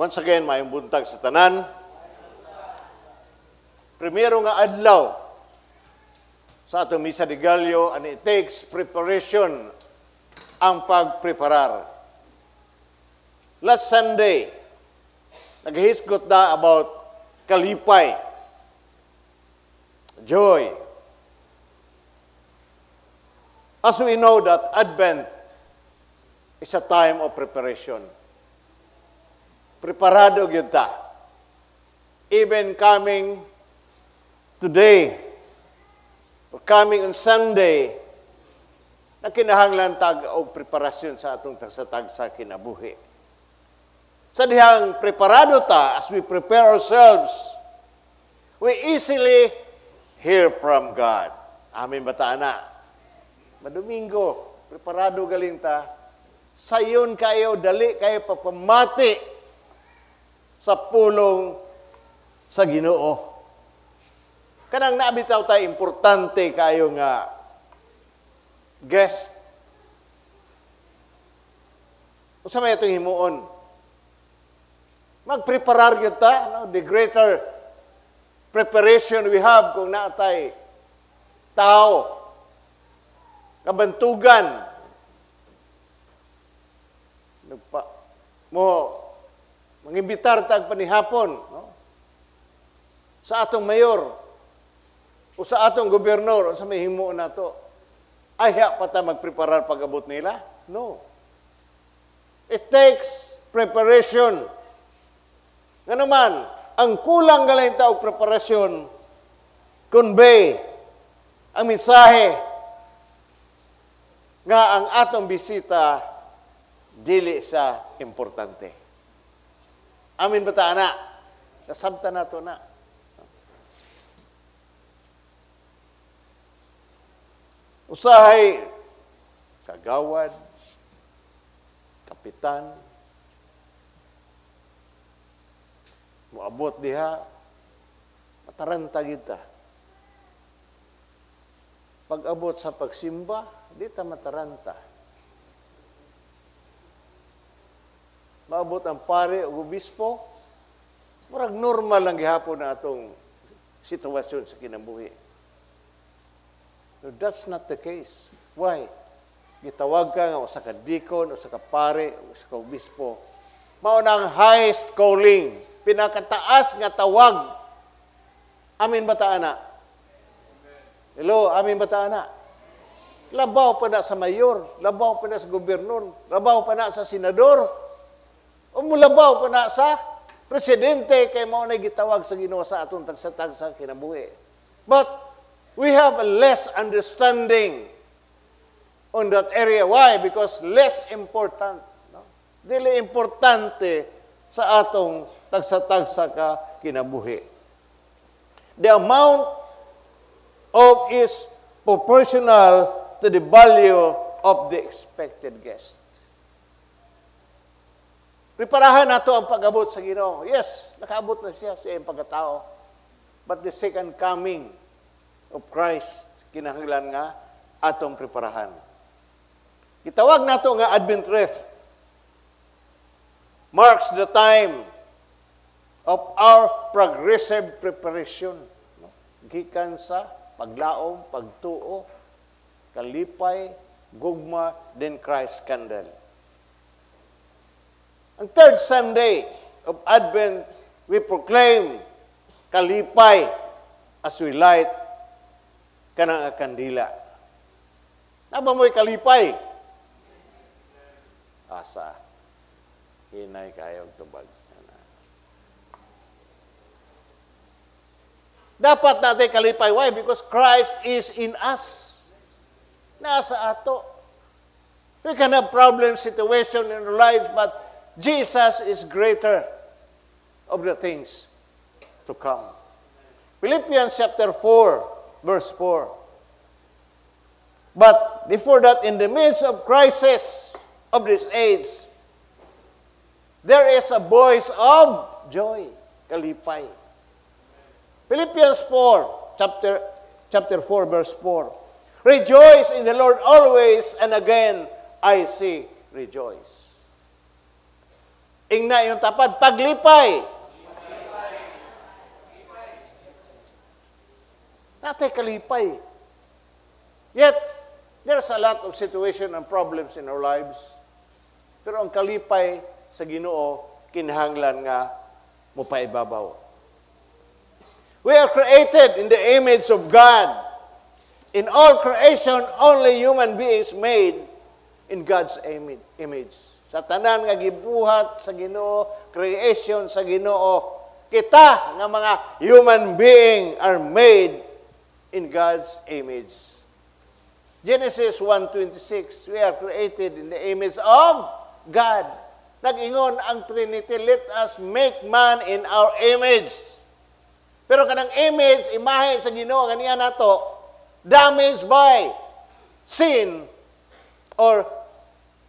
Once again, maayong buntag sa tanan. Primero nga adlaw sa atong Misa de Gallo, and it takes preparation ang pagpreparar. Last Sunday, naghisgot na about kalipay, joy. As we know that Advent is a time of preparation. Preparado gyud ta. Even coming today, or coming on Sunday, na kinahanglan tag og preparasyon sa atong tagsa-tagsa kinabuhi. Sa dihang preparado ta, as we prepare ourselves, we easily hear from God. Amin ba ta ana? Madomingo, preparado galing ta. Sayon kayo, dali kayo papamati sa pulong sa Ginoo. Kanang naabitaw tayo, importante kayo nga guest. Unsa may atong himuon? Magpreparar gyud ta, no? The greater preparation we have kung naatay tao, kabantugan, nagpa, mo, mangimbitar tag panihapon, no? Sa atong mayor, o sa atong gobernador, sa may himuon nato. Ayha pa ta magpreparar pag-abot nila? No. It takes preparation. Nga naman, ang kulang galing ta og preparasyon, convey ang mensahe nga ang atong bisita dili sa importante. Amin ba ta, ana? Nasabta nato na. Usahay, kagawad, kapitan, muabot diha, mataranta kita. Pag-abot sa pagsimba, di ta mataranta. Maabot ang pare o obispo, murag normal lang gihapon na atong sitwasyon sa kinabuhi. No, that's not the case. Why? Gitawag ka nga usa ka deacon, usa ka pare, usa ka obispo. Mao na ang highest calling, pinakataas nga tawag. Amin ba ta ana? Hello, amin ba ta ana? Labaw pa na sa mayor, labaw pa na sa gobernador, labaw pa na sa senador, o mulabaw pa na sa presidente kay mao na gitawag sa Ginoo sa atong tagsa-tagsa kinabuhi. But we have a less understanding on that area. Why? Because less important. No? Dili importante sa atong tagsa-tagsa ka kinabuhi. The amount of is proportional to the value of the expected guest. Preparahan nato ang pag-abot sa Ginoo. Yes, nakaabot na siya sa iyang pagkatao. But the second coming of Christ, kinahanglan nga atong preparahan. Gitawag nato nga Advent wreath marks the time of our progressive preparation. No? Gikan sa paglaom, pagtuo, kalipay, gugma, then Christ candle. Ang third Sunday of Advent, we proclaim kalipay as we light kanang kandila. Naba mo'y kalipay? Asa. Hinay kayong tubag. Dapat natin kalipay. Why? Because Christ is in us. Nasa ato. We can have problem situation in our lives, but Jesus is greater of the things to come. Philippians chapter 4, verse 4. But before that, in the midst of crisis of this age, there is a voice of joy, kalipay. Philippians 4, chapter 4, verse 4. Rejoice in the Lord always, and again, I say rejoice. Ingna yung tapad, paglipay. Natay kalipay. Yet, there's a lot of situation and problems in our lives. Pero ang kalipay sa Ginoo, kinahanglan nga mopaibabaw. We are created in the image of God. In all creation, only human beings made in God's image. Sa tanan nga gibuhat sa Ginoo, creation sa Ginoo, kita nga mga human being are made in God's image. Genesis 1:26, we are created in the image of God. Nag-ingon ang Trinity, "Let us make man in our image." Pero kanang image, imahe sa Ginoo ganiya nato, damaged by sin or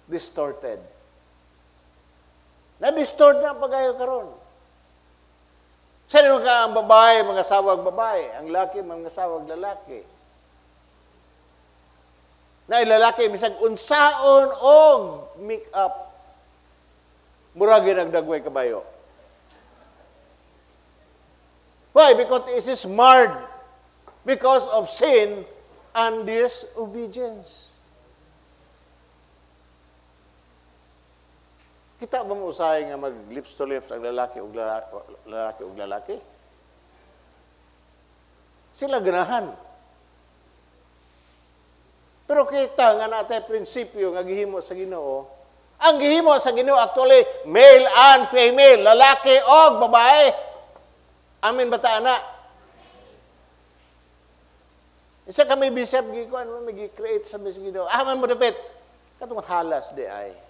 distorted. Na-distort na pagayo karon. Sa ka ang babae, mangasawag babae. Ang laki, mangasawag lalaki. Na lalaki, bisag unsaon og make-up. Murag nagdagway kabayo. Why? Because it is marred because of sin and disobedience. Kita ba mo usahay nga mag lips to lips ang lalaki ug lalaki ug lalaki? Sila ganahan. Pero kita nga natay prinsipyo nga gihimo sa Ginoo. Ang gihimo sa Ginoo actually male and female, lalaki og babae. Amin ba ta ana? Isa kami bishop gikuan mo gi-create sa mis Ginoo. Ah man mo dapit. Katong halas di ay.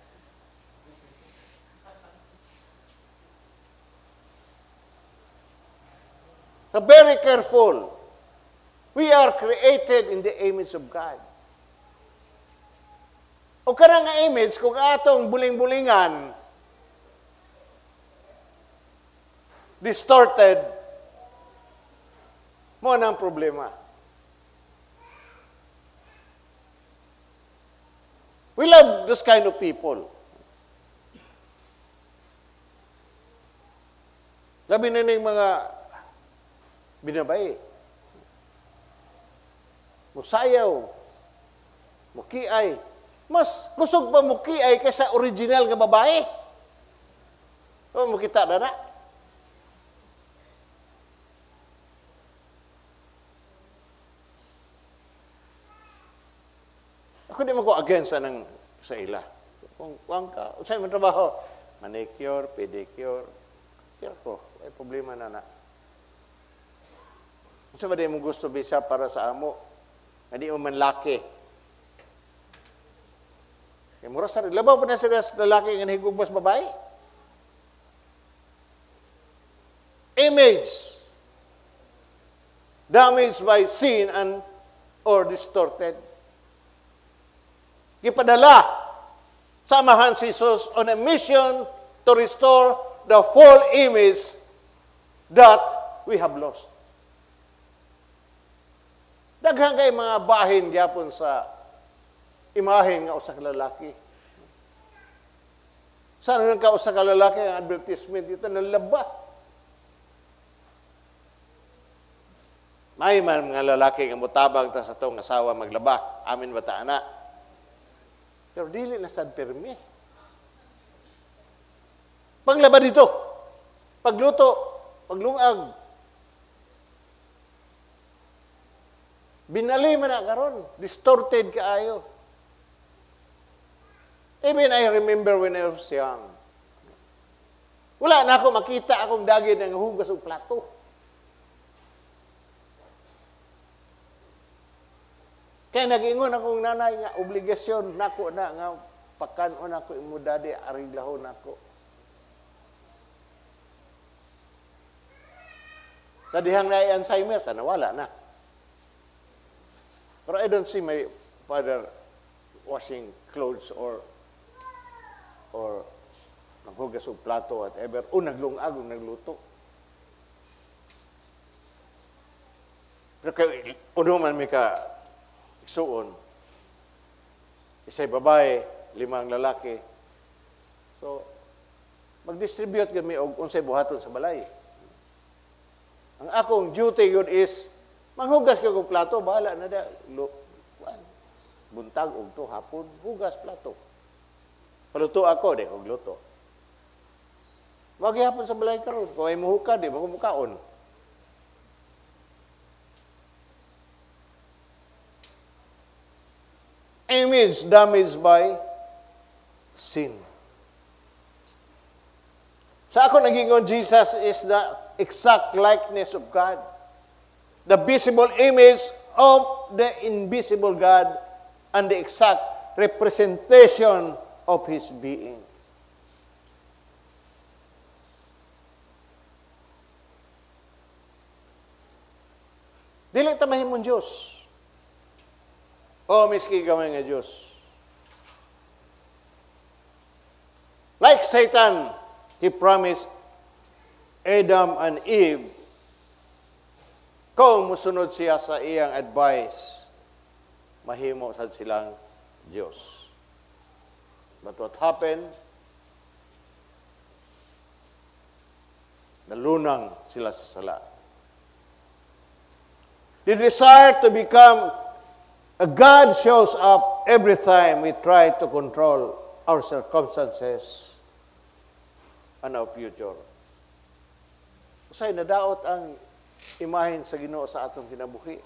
So very careful. We are created in the image of God. O kanang nga image, kung atong buling-bulingan, distorted, mo na ang problema. We love those kind of people. Labi na ning mga binabay. Musayaw, mukiay. Mas kusog pa mukiay kaysa original nga babae. O, mukita na na. Ako di mo ko against anang sa ila. Kung kuang ka, unsay man trabaho, manicure, pedicure, kira ko, ay problema na na. Unsa ba di mo gusto bisa para sa amo? Nga di mo man laki. Kay mura sa labaw pa na sila sa lalaki nga nahigugmas babae. Image damaged by sin and or distorted. Gipadala sa Amahan si Jesus on a mission to restore the full image that we have lost. Daghan kay mga bahin gyapon sa imahen nga usa ka lalaki. Saan nang ka usa ka lalaki ang advertisement dito nalaba. May man mga lalaki nga motabang ta sa tong asawa maglaba. Amin ba ta ana? Pero dili na sad permi. Paglaba dito, pagluto, paglungag. Binali man na karon, distorted kaayo. Even I remember when I was young. Wala na ako makita akong dagit ng hugas og plato. Kaya nag-ingon akong nanay nga obligasyon nako na nga pakan-on ako imo daddy ariglahon nako. Sa dihang na Alzheimer, sana wala na. Pero I don't see my father washing clothes or naghugas og plato whatever, o naglungag o nagluto. Pero kay uno man mi ka igsuon, isay babae, 5 lalaki. So, Mag-distribute kami og unsay buhaton sa balay. Ang akong duty yun is manghugas ko og plato, bahala na da. Buntag og to hapon, hugas plato. Paluto ako, di og luto. Wag gihapon sa balay karon, kung ay muhuka, di ba mukaon. Image damaged by sin. Sa ako nagingon, Jesus is the exact likeness of God. The visible image of the invisible God and the exact representation of His being. Dili ta mahimong Diyos. O miski gamay nga Diyos. Like Satan, he promised Adam and Eve kung musunod siya sa iyang advice, mahimo sad silang Diyos. But what happened? Nalunang sila sa sala. The desire to become a God shows up every time we try to control our circumstances and our future. Usay nadaot ang imahen sa Ginoo sa atong kinabuhi.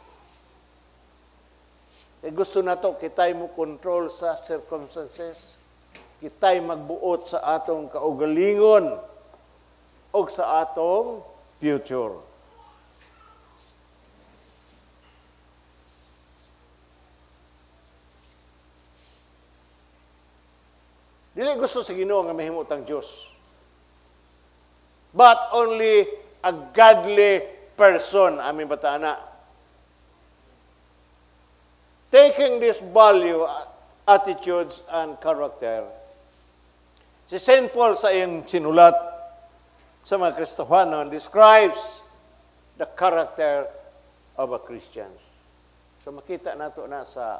Eh, gusto nato kitay mo control sa circumstances, kitay magbuot sa atong kaugalingon o sa atong future. Dili gusto sa Ginoo nga mahimo tang Dios. But only a godly person, aming batana. Taking this value, attitudes, and character, si St. Paul sa iyang sinulat sa mga Kristohano describes the character of a Christian. So makita nato na sa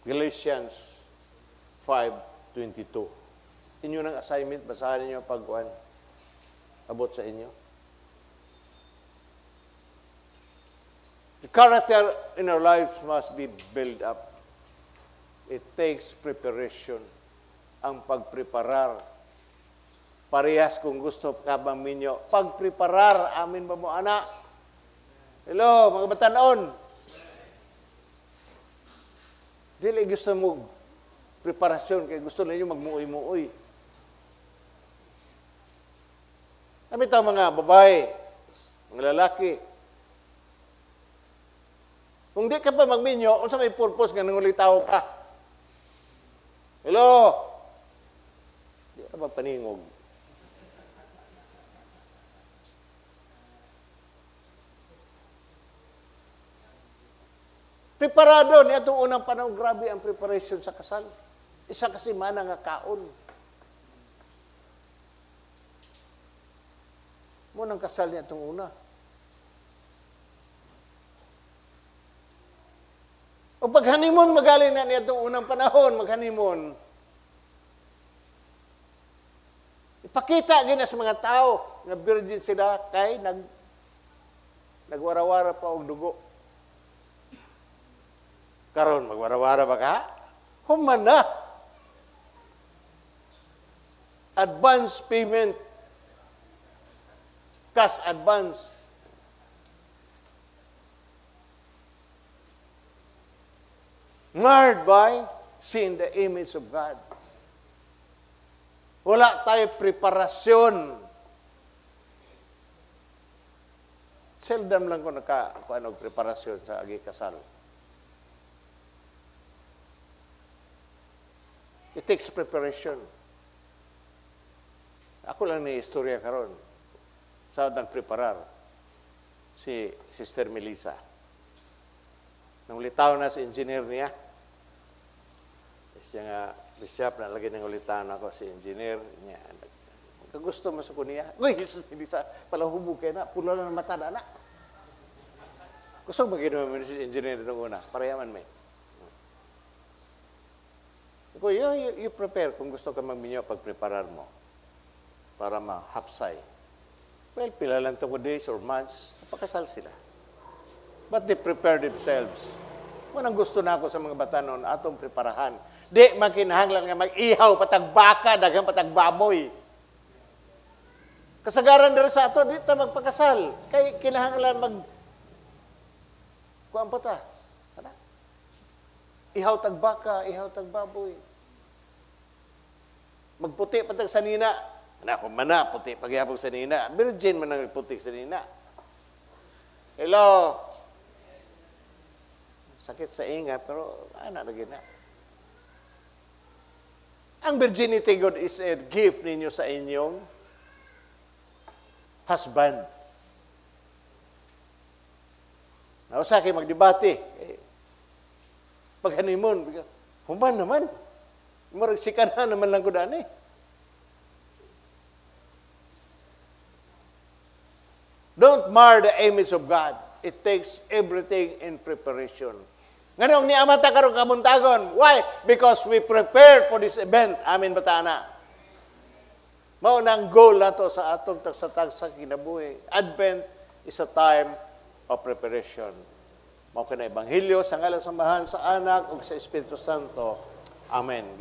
Galatians 5:22. Inyo ng assignment, basahan ninyo pag abot sa inyo. The character in our lives must be built up. It takes preparation. Ang pagpreparar. Parehas kung gusto ka bang minyo. Pagpreparar, amin ba mo, anak? Hello, mga batanon. Dili gusto mo preparasyon, kay gusto ninyo magmuoy-muoy. Kami tao mga babae, mga lalaki. Kung di ka pa magminyo, unsa may purpose nga nangulitaw ka? Hello? Di ka ba paningog? Preparado niya itong unang panahon, grabe ang preparation sa kasal. Isa kasi mana nga kaon. Munang kasal niya itong una. O pag honeymoon, magaling na niya itong unang panahon, mag-honeymoon. Ipakita gina sa mga tao nga virgin sila kay nagwarawara pa og dugo. Karon magwarawara ba ka? Human na. Advance payment. Cash advance. Marred by seeing the image of God. Wala tayo preparasyon. Seldom lang ko nakakuha og preparasyon sa agi kasal. It takes preparation. Ako lang ni istorya karon sa nagpreparar si Sister Melissa. Nang ulitaw na si engineer niya, siya nga, bishop, na lagi nang ulitaw na ako si engineer niya. Kagusto mo sa kuniya. Uy, Sister Melissa, palahubog kayo na, pula na ng mata na, anak. Gusto mo ginawa mo si engineer itong una, parehaman may. You prepare kung gusto ka magminyo, pagpreparar mo para mahapsay. Well, pila lang to days or months, napakasal sila. But they prepare themselves. Manang gusto na ako sa mga batanon, atong preparahan. Di makinahanglan nga mag-ihaw patag baka, daghang patag baboy. Kasagaran diri sa ato, di ta magpakasal. Kay kinahanglan mag kuan pa ta. Kana? Ihaw tag baka, ihaw tag baboy. Magputi pa tag sanina. Ana kung mana puti pagyapon sanina. Virgin man ang puti sanina. Hello. Sakit sa inga pero ana lagi na. Ang virginity God is a gift ninyo sa inyong husband. Nausa kay magdebate. Eh, pag honeymoon, human naman. Murag sikana naman lang ko dani. Don't mar the image of God. It takes everything in preparation. Nganong ni amata karong kamuntagon? Why? Because we prepared for this event. Amin ba ta ana? Mao nang goal nato sa atong tagsa-tagsa kinabuhi. Advent is a time of preparation. Mao kina ebanghelyo sa ngalan sa Amahan, sa Anak ug sa Espiritu Santo. Amen.